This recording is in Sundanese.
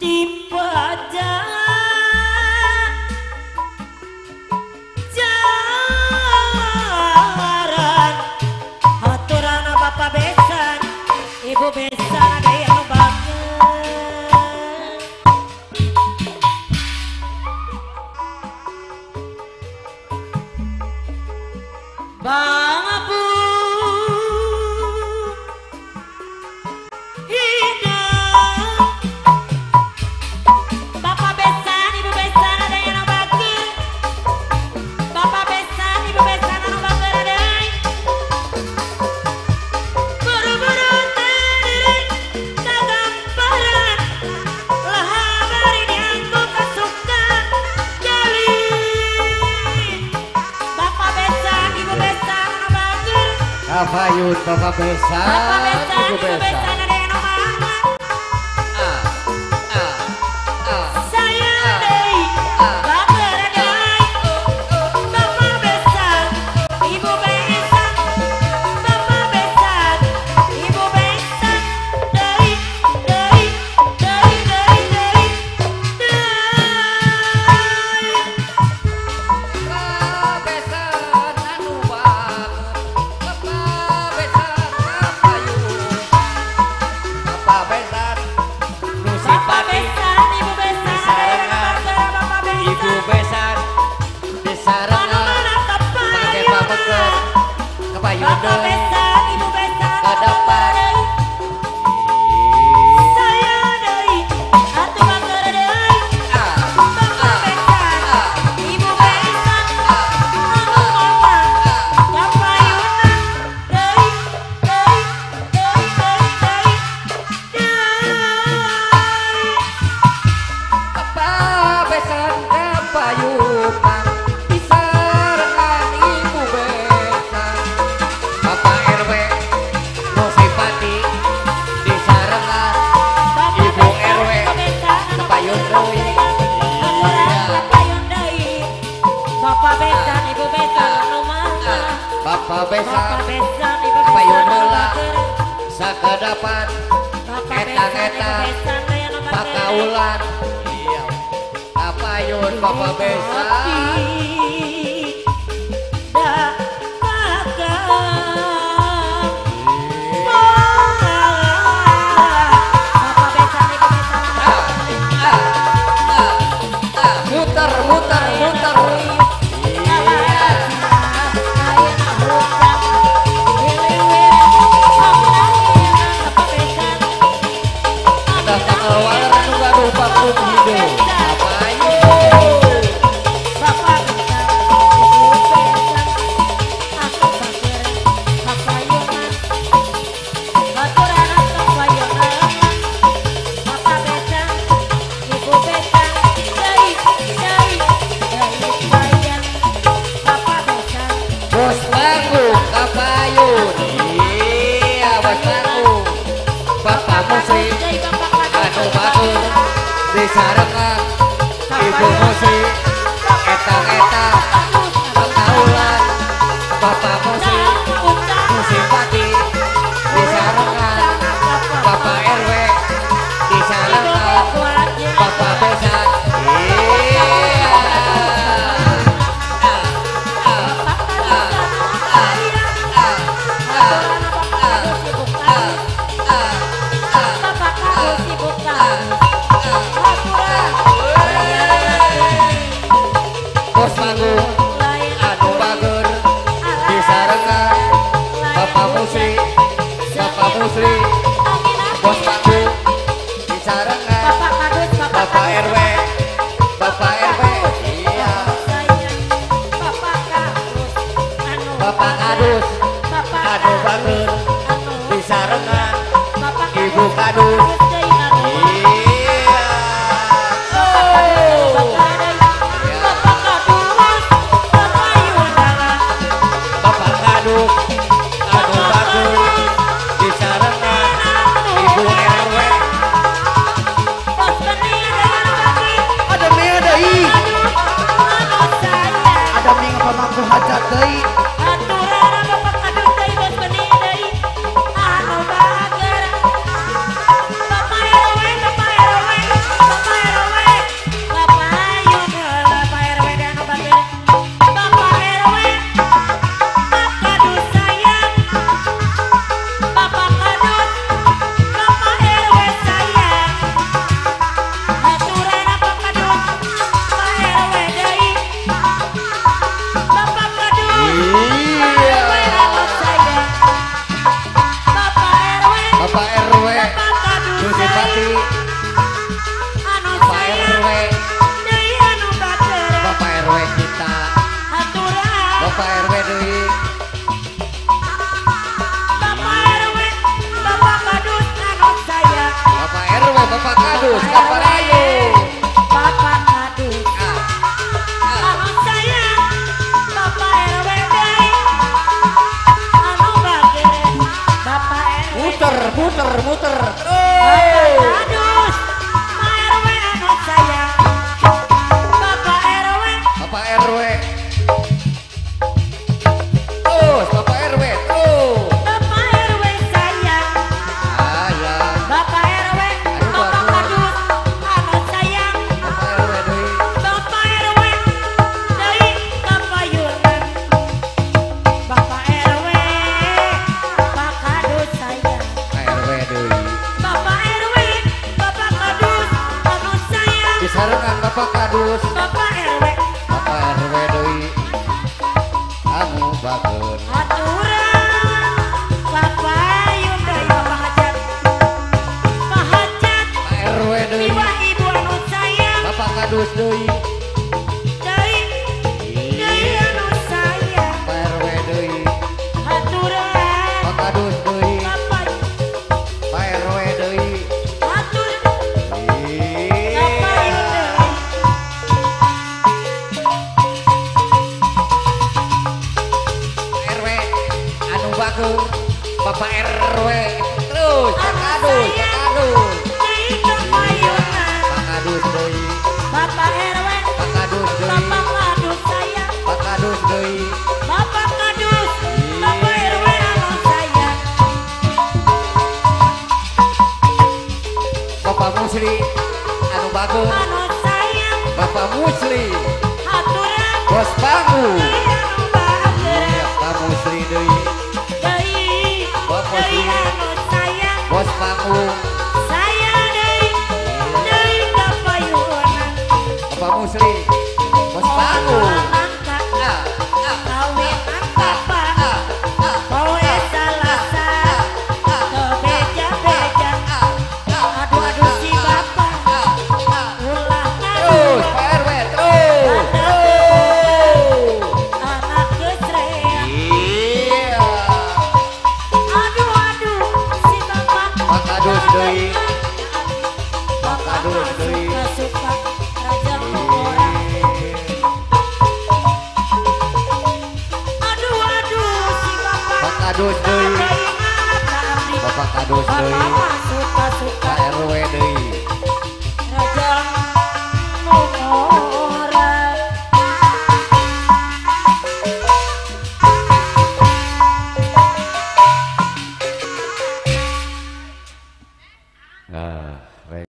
Di Pajajaran aturan Bapak Besan, Ibu Besan ada yang bangun. Bang Abu Kapayun Bapak Besan, Ibu Besan. Bapak Besan, Ibu Besan, saya deui atuh bager deui. Bapak Besan, Ibu Besan, anu mama kapayunan deui deui deui deui deui deui. Bapak Besan kapayunan disarengan Ibu Besan. Bapak RW Musipati disarengan Ibu RW kepayun deui. Bapak Besan, Ibu Besan, anu mama. Bapak Besan, Bapak Besan, Ibu kapayun Besan, heula sakedapan Bapak etang-etang Besan, Ibu Besan, anu pakaulan. Iya. Kapayun Bapak Besan. Muter muter muter. Iya. Ada keluar nu gaduh panggung hideung. Kapayun. Bapak Besan, Ibu Besan, aku bager kapayunan. Baturan kapayunan. Bapak Besan, Ibu Besan, deui deui deui sayang. Bapak Besan, Bos panggung kapayun. Iya, bos panggung. Bapak Musri anu bagus disarengan Ibu Musri etang-etang pakaulan. Bapak Musri Musipati disarengan Bapak RW disarengan Bapak Besan. Iya. Bos panggung anu bager disarengan Bapak Musri, Bapak Musri, bos panggung disarengan Bapak RW, Bapak RW, iya. Bapak Kadus anu bager disarengan Ibu Kadus. Iya. Oh. Bapak Kadus anu bager disarengan Ibu RW. Ada mea deui. Ada mea pamangku hajat deui. Bapak RW, Bapak RW, Bupati, anu Bapak sayang RW, deui anu bager Bapak RW kita, haturan Bapak RW deui, Bapak RW, Bapak Kadus anu sayang Bapak RW, Bapak Kadus, Kaparayu. Bapak Kadus Ah, ah. anu sayang Bapak RW deui anu bager Bapak RW Muter, muter, muter. Bapak Terus. Kadus Pak RW anu sayang Bapak RW Bapak RW. Terus, Bapak RW, terus. Bapak RW sayang Ah, ya. Bapak RW Aduh, Bapak aduh. Kadus anu sayang Bapak RW deui. Bapak RW deui kapayunan Bapak RW Pak Kadus sayang Pak RW deui. Bapak RW Bapak Kadus anu sayang Disarengan Bapak Kadus, Bapak RW Bapak RW deui. Anu bager. aturan kapayun deui Bapak Hajat Pak Hajat Pak RW deui. miwah ibu anu sayang Bapak Kadus deui. deui deui anu sayang Pak RW deui. aturan Pak Kadus deui. Bapak Pak RW deui. atur Iya. kapayun deui RW anu bager. Bapak RW terus Pak Anu Kadus, Pak sayang. Kadus. Deui kapayunan Pak Kadus deui. Bapak RW Pak Kadus deui. Bapak Kadus sayang Pak Kadus deui. Bapak Kadus Bapak RW anu sayang Bapak Musli anu bager. anu sayang Bapak Musli aturan bos panggung. deui anu bager Iya, Pak Musli deui. deui Bapak deui Musli anu sayang bos panggung. saya deui deui kapayunan Bapak Musli bos panggung. Angka Ah, ah, kawinan bapak ah, ah, poe Salasa ah, kebeja-beja ah, ah, aduh-aduh si bapak ah, ah. ulah Terus ngadu Pak RW terus. Terus. anak gesreak Iya. aduh aduh si bapak Pak Kadus deui. Pak Kadus deui. suka-suka raja orang aduh aduh si bapak Pak Kadus deui. Bapak Kadus deui. Bapak mah suka-suka Pak RW deui. raja ngora. Nah,